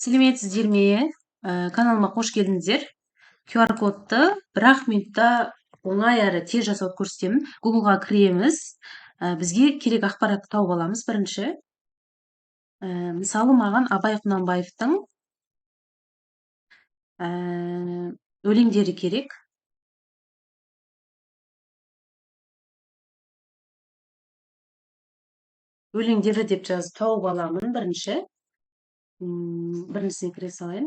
Сәлеметсіздер ме? Каналыма қош келдіңіздер. QR кодты бір-ақ минутта оңай әрі тез жасауды көрсетемін. Google'ға кіреміз. Бізге керек ақпаратты тауып аламыз бірінші. Мысалы, маған Абай Құнанбаевтың өлеңдері керек. Өлеңдері деп жазып тауып аламын бірінші. Біріншісіне кіре салайын.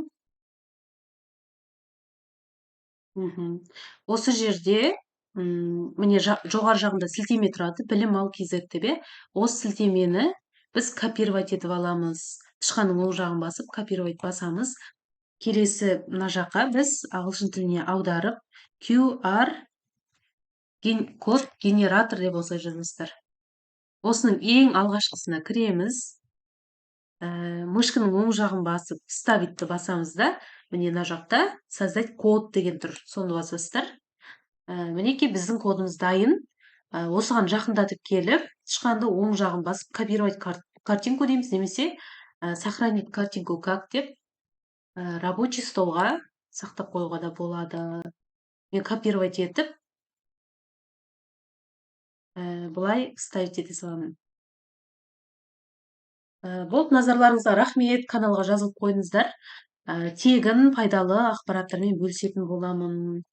Осы жерде міне, жоғары жағында сілтеме тұрады, білім ал kz деп, иә. Осы сілтемені біз копировать етіп аламыз. Тышқанның оң жағын басып, копировать басамыз. Келесі мына жаққа біз ағылшын тіліне аударып, QR код генератор деп осылай жазасыздар. Осының ең алғашқысына кіреміз. Мышканың оң жағын басып, вставить басамыз да, міне, мына жақта создать код деген тұр, соны басасыздар. Мінекей, біздің кодымыз дайын. Осыған жақындатып келіп, тышқанды оң жағын басып, копировать картинку дейміз немесе сохранить картинку как деп рабочий столға сақтап қоюға да болады. Мен копировать етіп, былай вставить ете саламын. Болды, назарларыңызға рахмет. Каналға жазылып қойыңыздар. Тегін пайдалы ақпараттармен бөлісетін боламын.